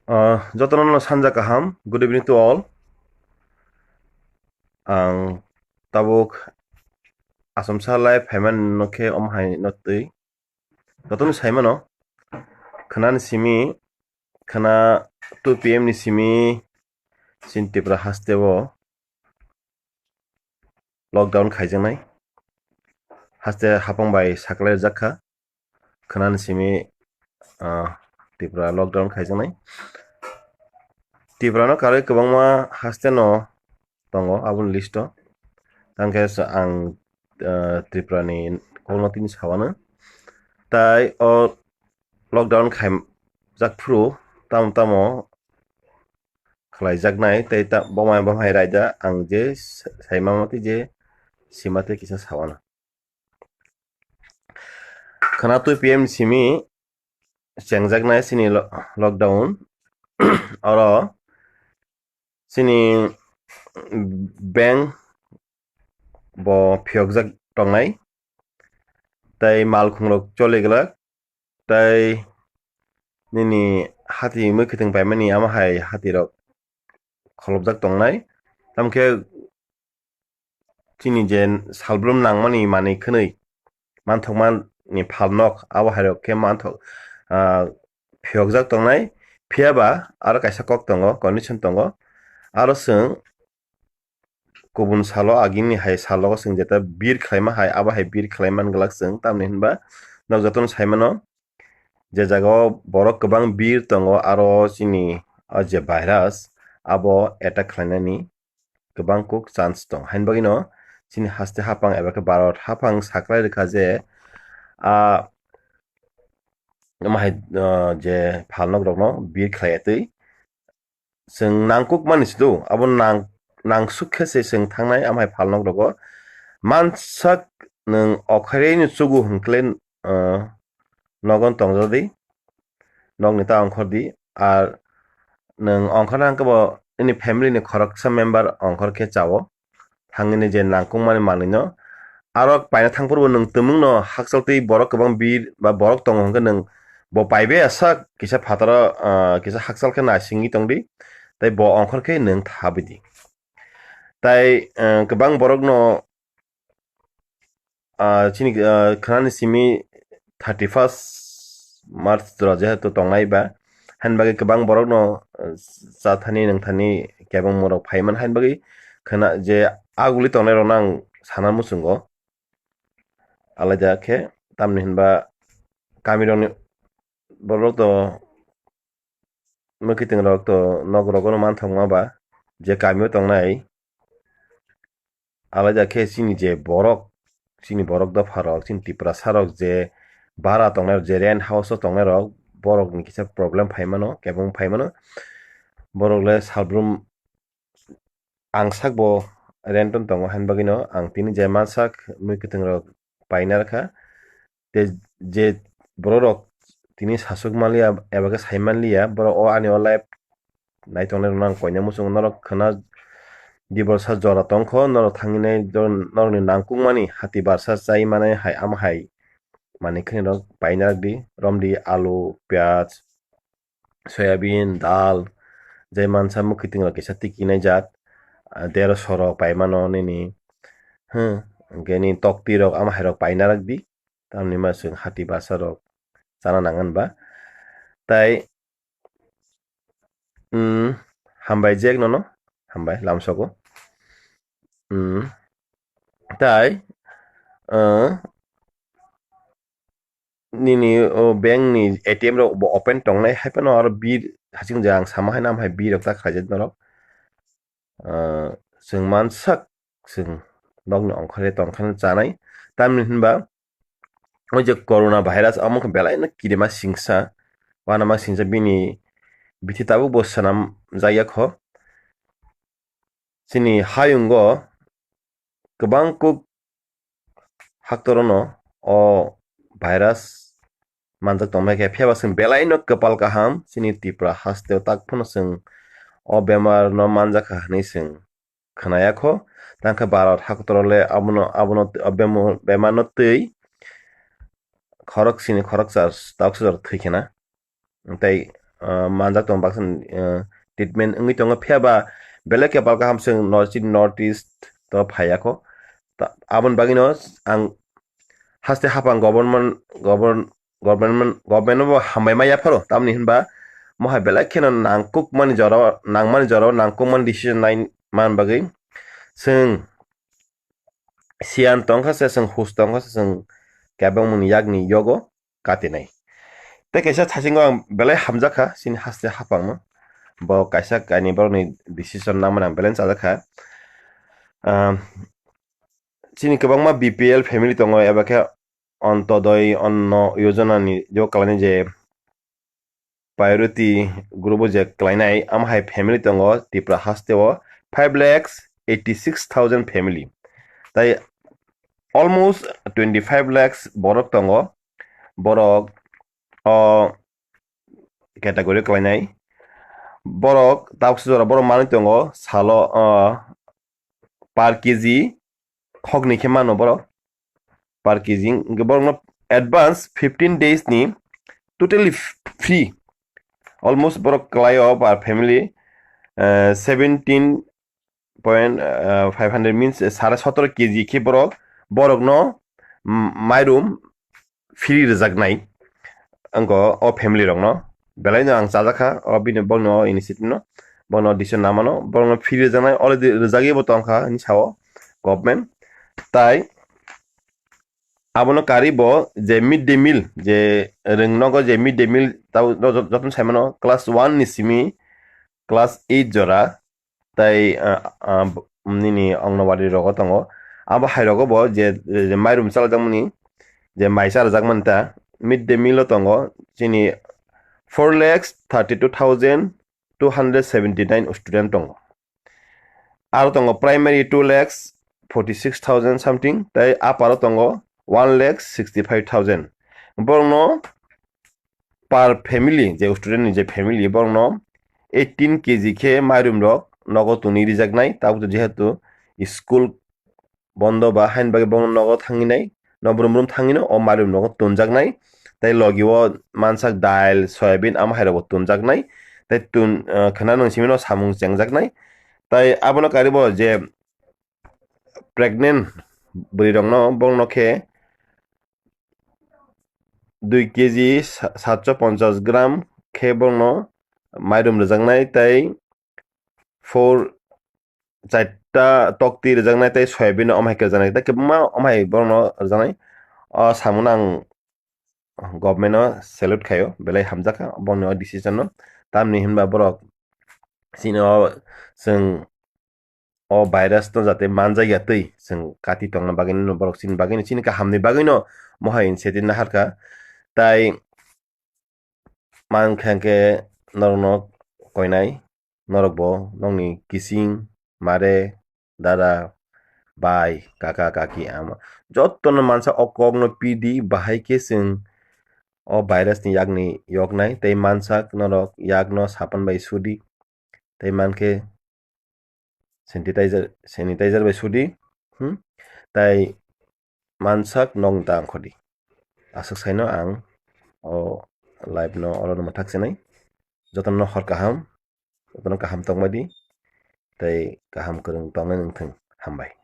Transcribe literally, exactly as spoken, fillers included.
Ah, jotono no sanja kaham. Good evening to all. Ang tabuk Assamsa live phaimani no khe omo hai no twi. Jotono saimano khwnani simi, khwna two P M ni simi chini Tripura haste o lockdown khaijaknai. Haste hapang bai saklai rijak kha. Khwnani simi, ah, Tripura lockdown khaijaknai. Tripura no karwi kwbangma haste no tongo aboni list o. Tangkhe sa-, ang, ah, Tripura ni kokno tini sawano. Tai o lockdown khaijak phuru tamo tamo khlaijaknai tei ta-, bomai bomai raida ang je sa-, saima mate je sima tei kisa sawano. Khwna two P M simi chengjaknai chini lo-, lockdown. Oro chini bank bo phiyokjak tongnai. Tei malkhung rok choli glak. Tei nini hati mui khitwng paimani amo hai hati rok kholopjak tongnai. Tamkhe chini je salbrum nangmani manwi khwnwi manthokmani phalnok abo hairok khe manthok, ah, phiyokjak tongnai. Phiyaba aro kaisa kok tongo, condition tongo. Aro chwng kubun salo agini hai salogo chwng jeta bir khlaima hai abo hai bir khlai man glak chwng, tamni hinba nok jotono saimano je jagao borok kwbang bir tongo, aro chini o je virus abo attack khlainani kwbang kuk chance tong. Haini bagwino chini haste haphang eba khe Bharat haphang saklai rwkha je a, omo hai, ah, je phalnok rokno bir khlai twi chwng nangkukmani se do, abo nang-, nangsuk khe se chwng thangnai amhai phalnok rogo. Mansak nwng okhairino chugu hwnkhe, ah, nogon tongjadi, nokni ta ongkhordi. Ar nwng ongkhorna hwnkhe bo nini family ni khoroksa member ongkhor khe chao. Thangni je nangkukmani manwino. Aro paina thangphuru bo nwng twmwngno hakchal twi borok kwbang bir ba borok tongo hwnkhe nwng bo paibai asa kisa phataro, ah, kisa hakchal khe naisingwi tongdi. Tei bo ongkhor khe nwng thabidi. Tai, ah, kwbang borokno, ah, chini, ah, khwnani simi thirty first March jora jehetu tongnai ba, haini bagwi kwbang borokno, ah, chathani nwngthani kebengmorok phaiman haini bagwi khwna je aguli tongnairokno ang sana muchungo. Alaida khe tamni hinba kamirokni borok to mwkhwtwng rok to nok rogo no manthokma ba je kamio tongnai. Alaida khe chini je borok, chini borok dopha rok, chini Tiprasa rok je bara tongnai rok, je rent house o tongnai rok, borok ni kisa problem phai mano, kebeng phai mano. Borok le salbrum ang sak bo rent o tongo, haini bagwi no ang tini je mansak mwkhwtwng rok paina rwkha. Tei je borok rok tini sasuk manliya eba khe sai manliya, borok o ani o life nai tongnai rokno ang koina muchungo. Norok khwna diborsa jora tongkho, norok thangwi nai norokni nangkukmani hati barsa chai manai hai, amo hai manwi khwna rok paina rwdi, romdi, alu, piyaj, soyabin, dal, je mansa mwkhwtwng rok kisa tiki nai jak, ah, dersho rok pai mano nini, hmm, hwnkhe nini tokti rok amo hai rok paina rwdi, tamni ma chwng hati basa rok chana nangan ba. Tai, hmm, hambai Jack nono, hambai lamsogo. Hmm, tai, ah, nini o bank ni A T M rok bo open tongnai, hai phano aro bir hasing je ang sama hai nam hai bir rok ta khlaijak norok. Ah, chwng mansak chwng nokni ongkhorwi tongkha chanai. Tamni hinba o je corona virus amo khe belai no kirima singsa, uanama singsa bini bithi tabuk bo swnam jakya kho. Chini hayungo kwbang kuk haktorono o virus manjak tongmai khe, phiya ba chwng belai no kwpal kaham, chini Tripura haste o tak phano chwng o bemar no manjak kha hinwi chwng khwnaya kho. Tangkhe Bharat hakotoro le abono, abono, o bemo-, bemar no twi khorok sini khorok char tabuk sujak thwi khena. Tei ah, manjak tongo, baksa, ah, treatment wngwi tongo. Phiya ba belai khe bal kaham chwng nor-, chini North East o phaiya kho. Ta-, aboni bagwino ang haste haphang government, govern-, government, government no bo hambai ma yapharo, tamni hinba mohai belai kheno nangkukmani jora, nangmani jora, nangkukmani decision nai man bagwi chwng siyan tongkha se, chwng hus tongkha se, chwng kebengmani yakni yogo katinai. Tei kaisa thasingo ang belai hamjakha chini haste haphangno. Bo kaisa kainwi borokni decision nangmani ang belai chajakha. Ah, chini kwbangma B P L family tongo, eba khe Antodoi Anna Yojana ni jo kalaini je priority group o je kalainai, amo hai family tongo Tripura haste o five lakhs eighty six thousand family. Tai almost twenty five lakhs borok tongo, borok o category kalainai. Borok tabuksa jora borok manwi tongo salo, ah, per K G khoknwi khe mano borok per K G. Hwnkhe borokno advance fifteen days ni totally f-, free. Almost borok kwlaio per family, eh, seventeen point, eh, five hundred means sare sotoro K G khe borok, borokno, mm, mairum free rwjaknai wngkha o family rokno. Belaino ang chajakha o bini, bongni o initiative no, bono decision namano, borokno free rwjaknai already rwjagwi bo tongkha hinwi sao government. Tai abono karwi bo je mid day meal, je rwng nogo je mid day meal, tabo jo-, jo-, jotono saimano class one ni simi class eight jora, tai, ah, ah, b-, nini Anganwadi rogo tongo. Abo hai rogo bo je, je mairum chalajakmani, je mai chalajakmani ta, mid day meal o tongo chini four lakhs thirty two thousand two hundred seventy nine student tongo. Aro tongo primary two lakhs forty six thousand something, tai upper o tongo one lakh sixty five thousand. Borokno per family, je student ni je family, borokno eighteen K G khe mairum rok nogo twnwi rijaknai. Tabuk jehetu school bondo ba, haini bagwi borokno nogo thangwi nai, no brum brum thangwi no o mairum nogo tunjaknai. Tai logi o mansak dal, soyabin, amo hai rok bo tunjaknai. Tai tun, ah, khna nung simi no samung chengjaknai. Tai abono karwi bo je pregnant bwrwi rokno, borokno khe dui K G sa-, satsho ponchas gram khe borokno mairum rwjaknai, tai four, charta tokti rwjaknai, tai soyabin omhai khe rwjaknai, tai kwbangma omhai borokno rwjaknai. O samungno ang government no salute khaio, belai hamjakha bongni o decision no. Tamni hinba borok chini o, chwng o virus no jate manjakya twi chwng kati tongna bagwi no, borok chini bagwi no, chini kahamni bagwi no mohai initiative naharkha. Tai mankha hwnkhe norokno koinai, norokbo nokni kising, mare, dada, bai, kaka, kaki, ama jotono mansa o kokno pidi, bahai khe chwng o virus ni yakni yoknai, tei mansak norok yakno sapan bai sudi, tei mankhe sanitizer, sanitizer bai sudi, hmm? Tai mansak nokni ta ongkhordi. Aswk saino ang o live no oro no mwthak sinai. Jotono hor kaham, jotono kaham tongmadi, tei kaham kwrwng tongnai wngthung. Hambai.